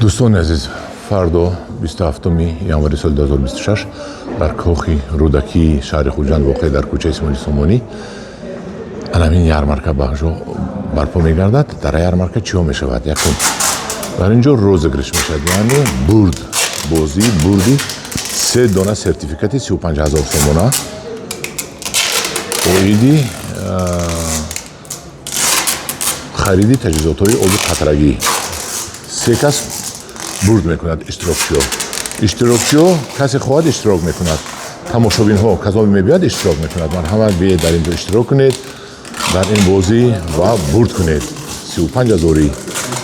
Дӯстони азиз, фардо, 27 январи соли 2026, дар кохи Рӯдакии шаҳри Хуҷанд, воқеъ дар кӯчаи Исмоили Сомонӣ, анамин ярмарка барпо мегардад. Дар ярмарка чиҳо мешавад? Якум, дар ин ҷо розыгрыш мешавад, яъне бурд, бозии бурди се дона сертификати 35 000 сомона оиди хариди таҷҳизотҳои оби қатрагӣ. Се кас бурд мекунад. Иштирокчиҳо, касе хоҳад, иштирок мекунад. Тамошобинҳо, касоне мебиёд, иштирок мекунад. Марҳамат, биед, дар ин ҷо иштирок кунед дар ин бозӣ ва бурд кунед 35 ҳазорӣ,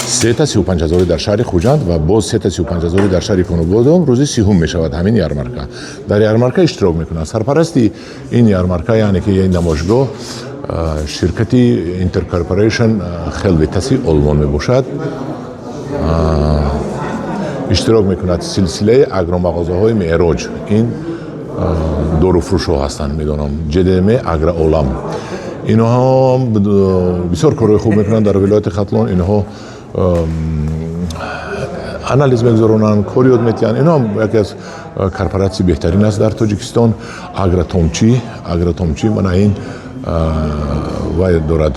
сета 35 ҳазорӣ дар шаҳри Хуҷанд ва боз сета 35 ҳазорӣ дар шаҳри Конибодом. Рӯзи 30-ум мешавад ҳамин ярмарка. Дар ярмарка иштирок мекунанд. Сарпарасти ин ярмарка, яъне ки ин намоишгоҳ, ширкати Интеркорпорейшн Хелветаси Олмон мебошад. Иштирок мекунад силсилаи агромағозаҳои Меъроҷ, ин доруфурӯшҳо ҳастанд, медонам, ҶДМ Агроолам. Инҳо бисёр корҳои хуб мекунанд дар вилояти Хатлон. Инҳо анализ мегузаронанд, кор ёд метиҳанд. Инҳо ҳам яке аз корпоратсияи беҳтарин аст дар Тоҷикистон. Агротомчӣ, Агротомчӣ, мана ин вай дорад,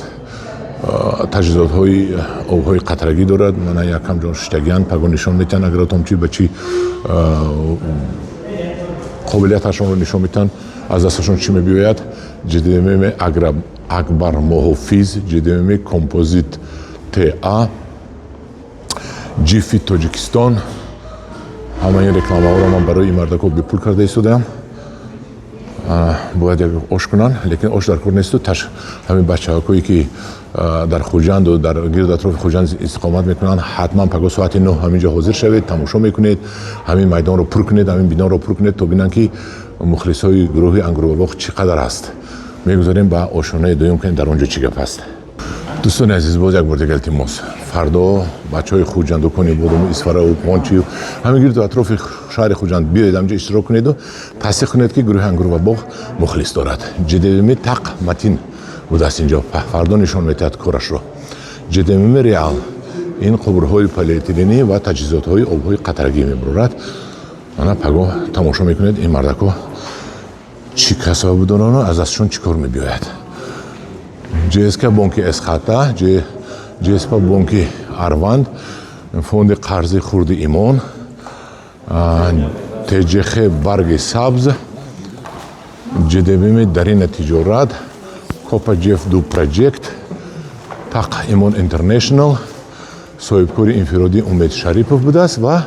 таҷҳизотҳои обҳои қатрагӣ дорад. Мана якам ҷон шиштагианд, паго нишон метиҳанд Агротомчӣ ба чӣ қобилияташонро нишон метиҳанд, аз дасташон чӣ мебиёяд. ҶДМ Агра, Акбар Муҳофиз, ҶДМ Композит та, Ҷифи Тоҷикистон. Ҳама ин рекламаҳоро ман барои ин мардако бепул карда истодаам. Бояд як ош кунанд, лекин ош дар кор несту. Ҳамин бачаҳакое ки дар Хуҷанду дар гирду атрофи Хуҷанд истиқомат мекунанд, ҳатман паго соати 9 ҳамин ҷо ҳозир шавед, тамошо мекунед, ҳамин майдонро пур кунед, ҳамин биноро пур кунед, то бинанд, ки мухлисҳои гурӯҳи Ангуру боғ чӣ қадар аст. Мегузарем ба ошонаи дуюм, ки дар он ҷо чӣ гап аст. Дӯстони азиз, боз як бор дигар илтимос: фардо бачаҳои Хуҷанду Конибодому Исфараву Қончию ҳамин гирду атрофи шаҳри Хуҷанд биёед, ҳамҷо иштирок кунеду тасдиқ кунед, ки гурӯҳи Ангур ва боғ мухлис дорад. ҶДМ Тақ Матин будааст инҷо, фардо нишон метиҳад корашро. ҶДМ Реал, ин қубурҳои полиэтиленӣ ва таҷҳизотҳои обҳои қатрагӣ мебурад. Мана пагоҳ тамошо мекунед, ин мардако чӣ касба будорану аз дастшон чӣ кор мебиёяд. ҶСК бонки Эсхата, ҶСП бонки Арванд, фонди қарзи хурди Имон, ТҶХ Барги Сабз, ҶДМ Дарина Тиҷорат, Копа Ҷеф Ду Проҷект, Тақ Имон Интернешнл, соҳибкори инфиродӣ Умед Шарипов будааст ва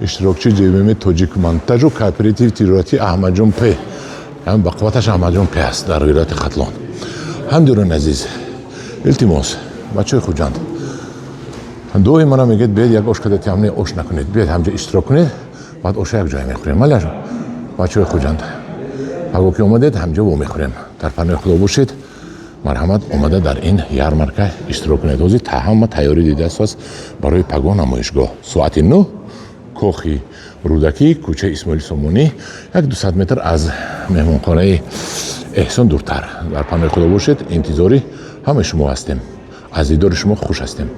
иштирокчи ҶМ Тоҷик Монтажу кооперативи тиҷоратӣ Аҳмадҷон П. Ба қувваташ Аҳмадҷон П аст дар вилояти Хатлон. Ҳамдиёрони азиз, илтимос, бачаҳои Хуҷанд доим мана мегӯяд: «Биед, як ош када тиам». Не, ош накунед, биед, ҳамҷо иштирок кунед, баъд оша як ҷое мехӯрем. Малаш, бачаҳои Хуҷанд, паго ки омадед, ҳамҷо вомехӯрем. Дар паноҳи Худо бошед. Марҳамат, омада дар ин ярмарка иштирок кунед. Ҳозир ҳама тайёрӣ дидааст барои паго намоишгоҳ. Соати 9, кохи Рӯдакӣ, кӯчаи Исмоили Сомонӣ, як 200 метр аз меҳмонхонаи Эҳсон дуртар. Дар паноҳи Худо бошед, интизори ҳамаи шумо ҳастем, аз дидори шумо хуш ҳастем.